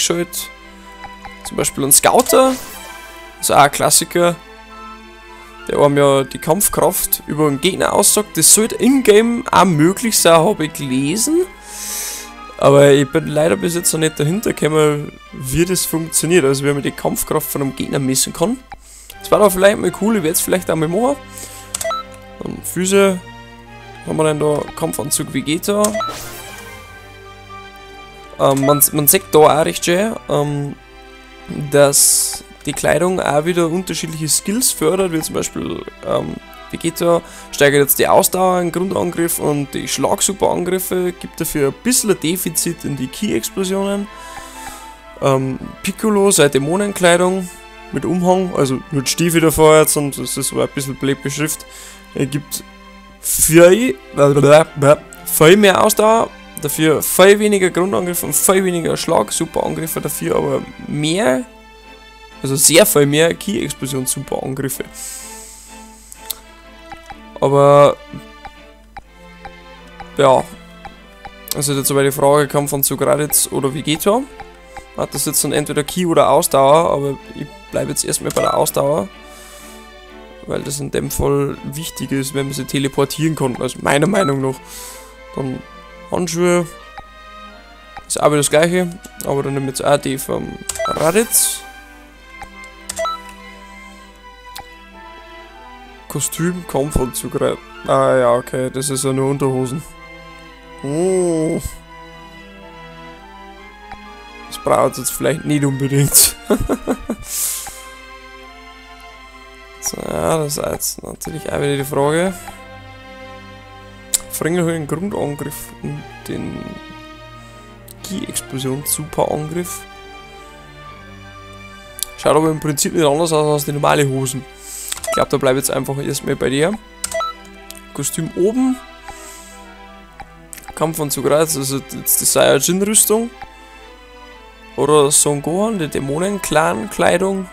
freigeschaltet. Zum Beispiel einen Scouter, das ist auch ein Klassiker, der einem ja die Kampfkraft über den Gegner aussagt. Das sollte in-game auch möglich sein, habe ich gelesen. Aber ich bin leider bis jetzt noch nicht dahinter gekommen, wie das funktioniert, also wie man die Kampfkraft von einem Gegner messen kann. Das war doch vielleicht mal cool, ich werde es vielleicht auch mal machen. Dann Füße, haben wir denn da? Kampfanzug Vegeta. Man sieht da auch recht schön, dass die Kleidung auch wieder unterschiedliche Skills fördert, wie zum Beispiel Vegeta steigert jetzt die Ausdauer im Grundangriff und die Schlagsuperangriffe, gibt dafür ein bisschen ein Defizit in die Ki-Explosionen. Piccolo, seine Dämonenkleidung mit Umhang, also mit Stiefel davor jetzt, und das ist so ein bisschen blöd beschrift. Er gibt viel mehr Ausdauer, dafür viel weniger Grundangriff und viel weniger Schlag-Superangriffe, dafür aber mehr, also sehr viel mehr Ki-Explosion-Superangriffe. Aber ja, also jetzt aber die Frage, Kampfanzug Raditz oder Vegeta. Hat das jetzt dann entweder Ki oder Ausdauer, aber ich bleibe jetzt erstmal bei der Ausdauer, weil das in dem Fall wichtig ist, wenn man sie teleportieren kann, also meiner Meinung nach. Dann Handschuhe, ist auch wieder das gleiche, aber dann nehmen wir jetzt auch die vom Raditz. Kostüm, Kampfanzug, ah ja, okay, das ist ja nur Unterhosen. Oh. Das braucht es jetzt vielleicht nicht unbedingt. So, ja, das ist jetzt natürlich auch wieder die Frage. Verringert den Grundangriff und den Ki-Explosion Superangriff. Schaut aber im Prinzip nicht anders aus als die normale Hosen. Ich glaube, da bleibe ich jetzt einfach erstmal bei dir. Kostüm oben. Kampfanzug Raditz, also jetzt die Saiyajin-Rüstung. Oder Son Gohan, die Dämonen-Clan-Kleidung.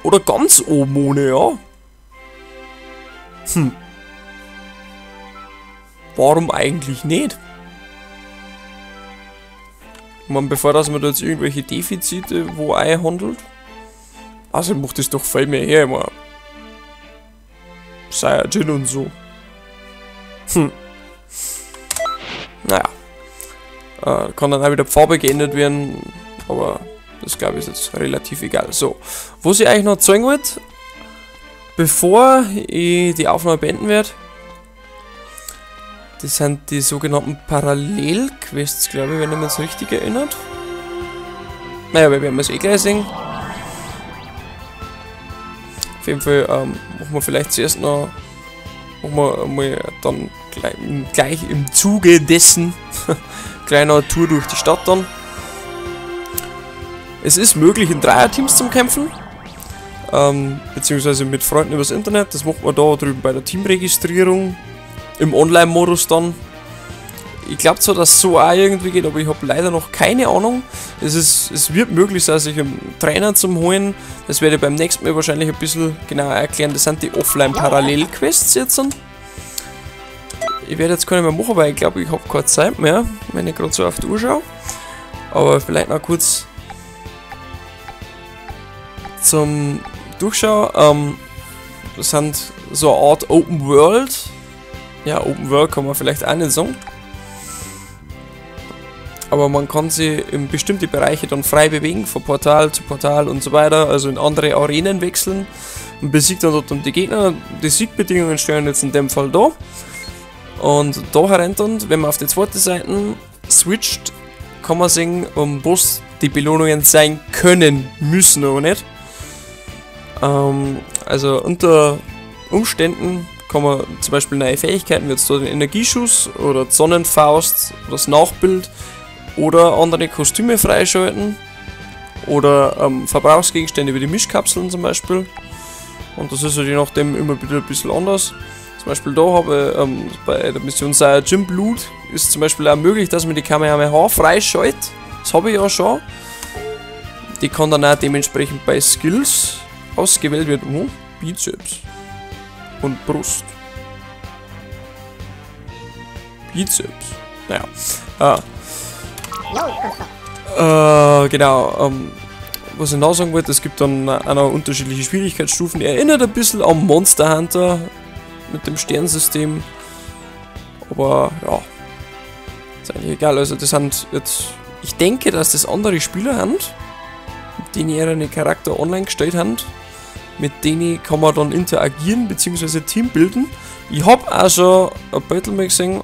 Oder ganz oben ohne, ja. Hm. Warum eigentlich nicht? Ich meine, bevor dass man da jetzt irgendwelche Defizite wo einhandelt. Also macht das doch viel mehr her, immer. Saiyajin und so. Hm. Naja. Kann dann auch wieder die Farbe geändert werden, aber das glaube ich ist jetzt relativ egal. So, was ich eigentlich noch zeigen wollte, bevor ich die Aufnahme beenden werde, das sind die sogenannten Parallelquests, glaube ich, wenn ich mich jetzt richtig erinnert. Naja, wir werden es eh gleich sehen. Auf jeden Fall machen wir vielleicht zuerst noch, machen wir mal dann gleich im Zuge dessen kleine Tour durch die Stadt dann. Es ist möglich, in Dreierteams zu kämpfen, beziehungsweise mit Freunden übers Internet. Das macht man da drüben bei der Teamregistrierung, im Online-Modus dann. Ich glaube zwar, dass es so auch irgendwie geht, aber ich habe leider noch keine Ahnung. Es wird möglich sein, sich einen Trainer zu holen. Das werde ich beim nächsten Mal wahrscheinlich ein bisschen genauer erklären. Das sind die Offline-Parallel-Quests jetzt. Ich werde jetzt keine mehr machen, weil ich glaube, ich habe keine Zeit mehr, wenn ich gerade so auf die Uhr schaue. Aber vielleicht noch kurz zum Durchschauen. Das sind so eine Art Open World. Ja, Open World kann man vielleicht auch nicht sagen. Aber man kann sie in bestimmte Bereiche dann frei bewegen, von Portal zu Portal und so weiter, also in andere Arenen wechseln und besiegt dann dort die Gegner. Die Siegbedingungen stehen jetzt in dem Fall da. Und da herein dann, wenn man auf die zweite Seite switcht, kann man sehen, was die Belohnungen sein können, müssen aber nicht. Also unter Umständen kann man zum Beispiel neue Fähigkeiten, wie jetzt da den Energieschuss oder die Sonnenfaust oder das Nachbild oder andere Kostüme freischalten oder Verbrauchsgegenstände wie die Mischkapseln zum Beispiel. Und das ist halt je nachdem immer wieder ein bisschen anders. Zum Beispiel da habe ich bei der Mission Saiyajin Blut ist zum Beispiel auch möglich, dass man die Kamehameha freischaltet. Das habe ich ja schon. Die kann dann auch dementsprechend bei Skills ausgewählt werden. Oh, Bizeps und Brust. Bizeps. Naja. Genau. Was ich noch sagen wollte, es gibt dann auch noch unterschiedliche Schwierigkeitsstufen. Erinnert ein bisschen an Monster Hunter mit dem Sternsystem. Aber ja, ist eigentlich egal. Also das sind jetzt, ich denke, dass das andere Spieler haben, mit denen ihre Charakter online gestellt haben. Mit denen kann man dann interagieren bzw. Team bilden. Ich habe auch schon ein Battle mal gesehen,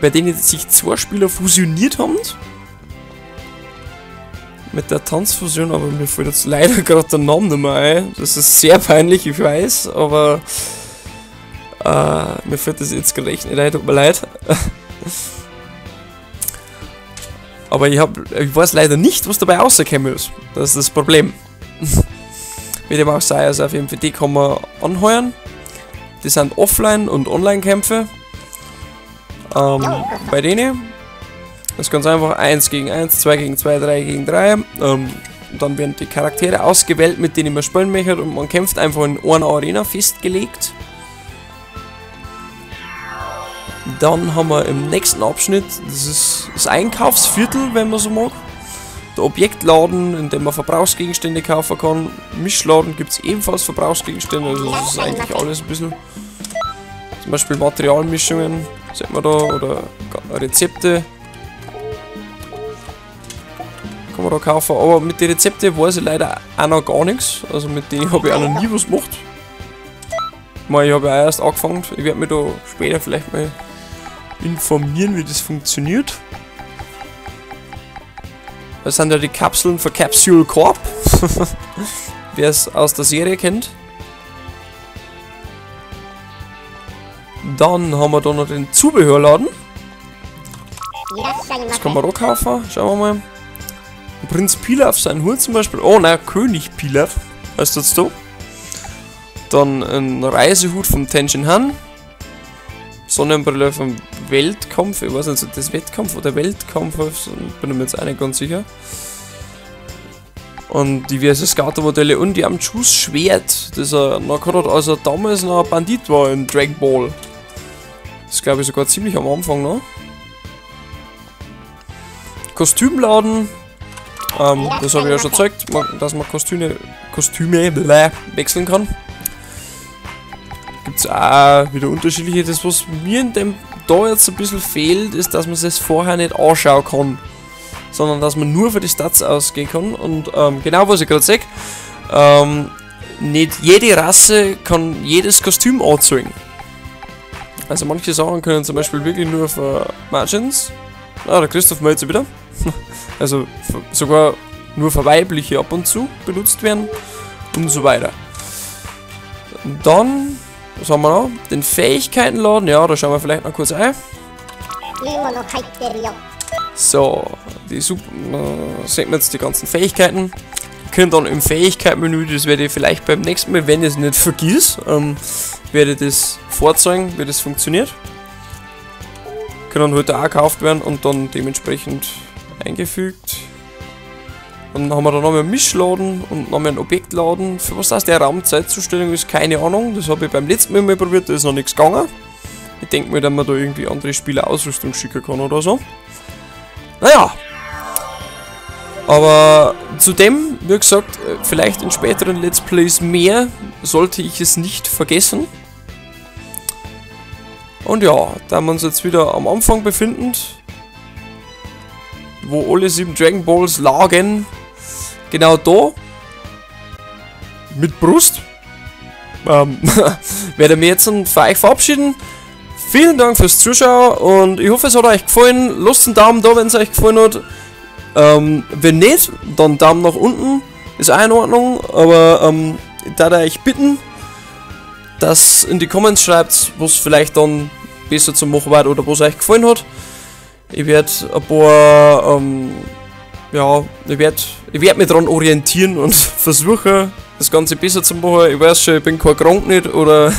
bei denen sich zwei Spieler fusioniert haben. Mit der Tanzfusion, aber mir fällt jetzt leider gerade der Name nicht mehr ein. Das ist sehr peinlich, ich weiß, aber mir fällt das jetzt gerade echt nicht ein, tut mir leid. Aber ich weiß leider nicht, was dabei rausgekommen ist. Das ist das Problem. Wie dem auch sei, also auf jeden Fall, die kann man anheuern. Das sind Offline- und Online-Kämpfe. Bei denen. Das ist ganz einfach 1 gegen 1, 2 gegen 2, 3 gegen 3. Dann werden die Charaktere ausgewählt, mit denen man spielen möchte, und man kämpft einfach in einer Arena festgelegt. Dann haben wir im nächsten Abschnitt, das ist das Einkaufsviertel, wenn man so mag. Der Objektladen, in dem man Verbrauchsgegenstände kaufen kann. Mischladen gibt es ebenfalls Verbrauchsgegenstände, also das ist eigentlich alles ein bisschen. Zum Beispiel Materialmischungen, sieht man da, oder Rezepte. Kann man da kaufen, aber mit den Rezepten weiß ich leider auch noch gar nichts. Also mit denen habe ich auch noch nie was gemacht. Ich meine, ich habe ja auch erst angefangen. Ich werde mich da später vielleicht mal informieren, wie das funktioniert. Das sind ja die Kapseln für Capsule Corp. Wer es aus der Serie kennt. Dann haben wir da noch den Zubehörladen. Das kann man auch kaufen. Schauen wir mal. Prinz Pilaf, sein Hut zum Beispiel. Oh nein, König Pilaf heißt das da. Dann ein Reisehut vom Tenshin Han. Sonnenbrille vom Weltkampf. Ich weiß nicht, ob das Wettkampf oder Weltkampf ist, bin ich mir jetzt auch nicht ganz sicher. Und diverse Skatermodelle und die Amchus Schwert, das er noch gehabt hat, als er damals noch ein Bandit war in Dragon Ball. Das glaube ich sogar ziemlich am Anfang noch. Kostümladen. Das habe ich ja schon gezeigt, dass man Kostüme wechseln kann. Gibt es auch wieder unterschiedliche. Das, was mir in dem da jetzt ein bisschen fehlt, ist, dass man es vorher nicht anschauen kann, sondern dass man nur für die Stats ausgehen kann. Und genau, was ich gerade sage, nicht jede Rasse kann jedes Kostüm anziehen. Also manche Sachen können zum Beispiel wirklich nur für Margins. Ah, der Christoph meldet sich wieder. Also sogar nur für weibliche ab und zu benutzt werden und so weiter. Dann, was haben wir noch? Den Fähigkeitenladen, ja, da schauen wir vielleicht noch kurz ein. So, die super, sehen wir jetzt die ganzen Fähigkeiten. Wir können dann im Fähigkeitenmenü, das werde ich vielleicht beim nächsten Mal, wenn ich es nicht vergiss, werde ich das vorzeigen, wie das funktioniert. Können heute auch gekauft werden und dann dementsprechend eingefügt. Dann haben wir da noch einen Mischladen und noch einen Objektladen. Für was das der Raumzeitzustellung ist, keine Ahnung. Das habe ich beim letzten Mal probiert, da ist noch nichts gegangen. Ich denke mir, dass man da irgendwie andere Spieler Ausrüstung schicken kann oder so. Naja. Aber zudem, wie gesagt, vielleicht in späteren Let's Plays mehr, sollte ich es nicht vergessen. Und ja, da wir uns jetzt wieder am Anfang befinden, wo alle 7 Dragon Balls lagen, genau da, mit Brust, werde ich mich jetzt von euch verabschieden. Vielen Dank fürs Zuschauen und ich hoffe, es hat euch gefallen. Lasst einen Daumen da, wenn es euch gefallen hat. Wenn nicht, dann Daumen nach unten, ist auch in Ordnung, aber ich darf euch bitten, dass in die Comments schreibt, was vielleicht dann besser zu machen war oder was euch gefallen hat. Ich werde ein paar, ja, ich werd mich daran orientieren und versuchen, das Ganze besser zu machen. Ich weiß schon, ich bin kein Krank nicht oder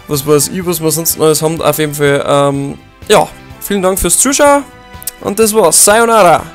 was weiß ich, was wir sonst noch alles haben. Auf jeden Fall, ja, vielen Dank fürs Zuschauen und das war's. Sayonara!